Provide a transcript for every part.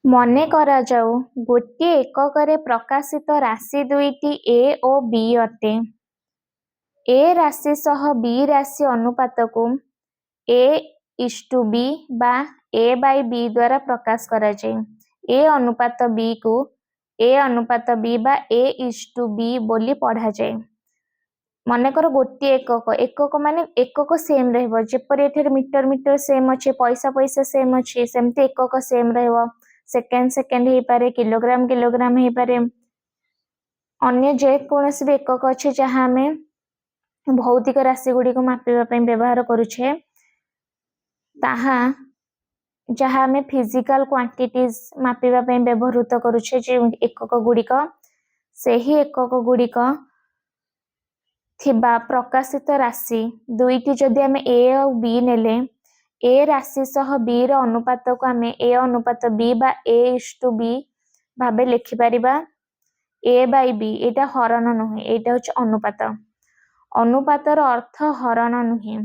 ମନେ କରାଯାଉ, ଗୋଟିଏ ଏକକରେ ପ୍ରକାଶିତ ରାଶି ଦୁଇଟି ଏ ଓ ବି ଅଟେ। ଏ ରାଶି ସହ ବି ରାଶି ଅନୁପାତକୁ ଏ is two ବି ବା ଏ ବାଇ ବି ଦ୍ୱାରା ପ୍ରକାଶ କରାଯାଏ। ଏ ଅନୁପାତ ବି କୁ ଏ ଅନୁପାତ ବି ବା ଏ is two ବି ବୋଲି ପଢ଼ାଯାଏ। ମନେକର ଗୋଟିଏ ଏକକ, ଏକକ ମାନେ ଏକକ ସେମ୍ ରହିବ। ଯେପରି ଏଠାରେ ମିଟର ମିଟର ସେମ୍ ଅଛି, ପଇସା ପଇସା ସେମ୍ ଅଛି, ସେମିତି ଏକକ ସେମ୍ ରହିବ। ସେକେଣ୍ଡ ସେକେଣ୍ଡ ହେଇପାରେ, କିଲୋଗ୍ରାମ କିଲୋଗ୍ରାମ ହେଇପାରେ, ଅନ୍ୟ ଯେକୌଣସି ବି ଏକକ ଅଛି ଯାହା ଆମେ ଭୌତିକ ରାଶି ଗୁଡ଼ିକୁ ମାପିବା ପାଇଁ ବ୍ୟବହାର କରୁଛେ, ତାହା ଯାହା ଆମେ ଫିଜିକାଲ କ୍ୱାଣ୍ଟିଟିଜ ମାପିବା ପାଇଁ ବ୍ୟବହୃତ କରୁଛେ, ଯେଉଁ ଏକକ ଗୁଡ଼ିକ, ସେହି ଏକକ ଗୁଡ଼ିକ ଥିବା ପ୍ରକାଶିତ ରାଶି ଦୁଇଟି ଯଦି ଆମେ ଏ ଆଉ ବି ନେଲେ, ଏ ରାଶି ସହ ବି ର ଅନୁପାତକୁ ଆମେ ଏ ଅନୁପାତ ବି ବା ଏ is two ବି ଭାବେ ଲେଖିପାରିବା। ଏ ବାଇ ବି, ଏଇଟା ହରଣ ନୁହେଁ, ଏଇଟା ହଉଛି ଅନୁପାତ। ଅନୁପାତର ଅର୍ଥ ହରଣ ନୁହେଁ।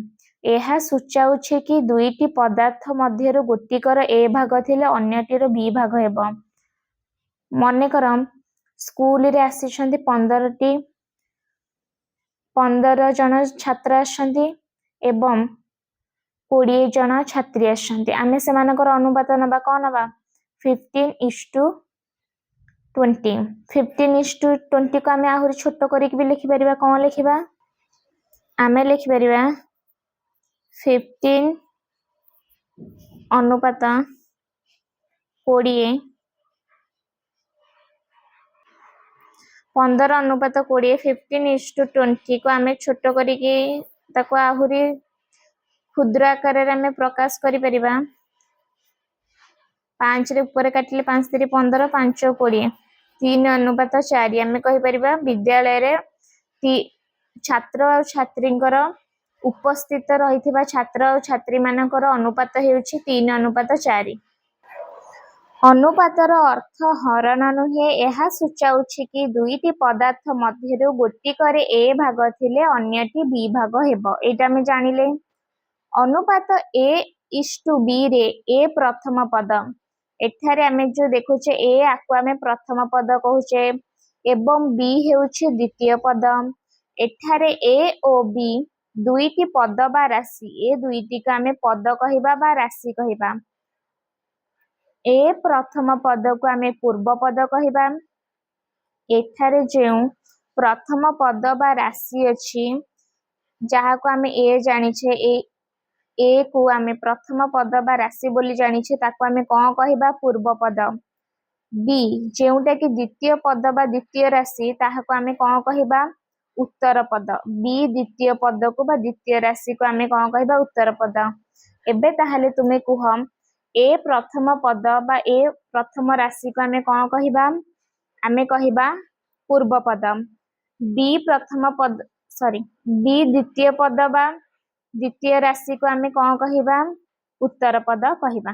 ଏହା ସୂଚାଉଛି କି ଦୁଇଟି ପଦାର୍ଥ ମଧ୍ୟରୁ ଗୋଟିକର ଏ ଭାଗ ଥିଲେ ଅନ୍ୟଟିର ବି ଭାଗ ହେବ। ମନେକର ସ୍କୁଲରେ ଆସିଛନ୍ତି 15 ଜଣ ଛାତ୍ର ଆସିଛନ୍ତି ଏବଂ 20 ଜଣ ଛାତ୍ରୀ ଆସିଛନ୍ତି। ଆମେ ସେମାନଙ୍କର ଅନୁପାତ ନେବା। କଣ ନେବା? 15 is to 20। 15 is to 20କୁ ଆମେ ଆହୁରି ଛୋଟ କରିକି ବି ଲେଖିପାରିବା। କଣ ଲେଖିବା? ଆମେ ଲେଖିପାରିବା 15 ଅନୁପାତ 20, 15 ଅନୁପାତ 20। 15 is to 20କୁ ଆମେ ଛୋଟ କରିକି ତାକୁ ଆହୁରି କ୍ଷୁଦ୍ର ଆକାରରେ ଆମେ ପ୍ରକାଶ କରିପାରିବା। 5ରେ ଉପରେ କାଟିଲେ 5 ତିରି 15, 5 20, 3 ଅନୁପାତ 4। ଆମେ କହିପାରିବା ବିଦ୍ୟାଳୟରେ ଛାତ୍ର ଆଉ ଛାତ୍ରୀଙ୍କର ଉପସ୍ଥିତ ରହିଥିବା ଛାତ୍ର ଆଉ ଛାତ୍ରୀ ମାନଙ୍କର ଅନୁପାତ ହେଉଛି 3 ଅନୁପାତ 4। ଅନୁପାତର ଅର୍ଥ ହରଣ ନୁହେଁ। ଏହା ସୂଚାଉଛି କି ଦୁଇଟି ପଦାର୍ଥ ମଧ୍ୟରୁ ଗୋଟିକରେ ଏ ଭାଗ ଥିଲେ ଅନ୍ୟଟି ବି ଭାଗ ହେବ। ଏଇଟା ଆମେ ଜାଣିଲେ। ଅନୁପାତ ଏ is two ବି ରେ ଏ ପ୍ରଥମ ପଦ। ଏଠାରେ ଆମେ ଯୋଉ ଦେଖୁଛେ ଏ, ଆକୁ ଆମେ ପ୍ରଥମ ପଦ କହୁଛେ ଏବଂ ବି ହେଉଛି ଦ୍ୱିତୀୟ ପଦ। ଏଠାରେ ଏ ଓ ବି ଦୁଇଟି ପଦ ବା ରାଶି। ଏ ଦୁଇଟିକୁ ଆମେ ପଦ କହିବା ବା ରାଶି କହିବା। ଏ ପ୍ରଥମ ପଦକୁ ଆମେ ପୂର୍ବ ପଦ କହିବା। ଏଠାରେ ଯେଉଁ ପ୍ରଥମ ପଦ ବା ରାଶି ଅଛି, ଯାହାକୁ ଆମେ ଏ ଜାଣିଛେ, ଏ କୁ ଆମେ ପ୍ରଥମ ପଦ ବା ରାଶି ବୋଲି ଜାଣିଛେ, ତାକୁ ଆମେ କଣ କହିବା? ପୂର୍ବ ପଦ। ବି ଯେଉଁଟା କି ଦ୍ୱିତୀୟ ପଦ ବା ଦ୍ୱିତୀୟ ରାଶି, ତାହାକୁ ଆମେ କଣ କହିବା? ଉତ୍ତର ପଦ। ବି ଦ୍ୱିତୀୟ ପଦକୁ ବା ଦ୍ୱିତୀୟ ରାଶିକୁ ଆମେ କଣ କହିବା? ଉତ୍ତର ପଦ। ଏବେ ତାହେଲେ ତୁମେ କୁହ, ଏ ପ୍ରଥମ ପଦ ବା ଏ ପ୍ରଥମ ରାଶିକୁ ଆମେ କଣ କହିବା? ଆମେ କହିବା ପୂର୍ବ ପଦ। ବି ପ୍ରଥମ ପଦ, ସରି, ବି ଦ୍ୱିତୀୟ ପଦ ବା ଦ୍ୱିତୀୟ ରାଶିକୁ ଆମେ କଣ କହିବା? ଉତ୍ତର ପଦ କହିବା।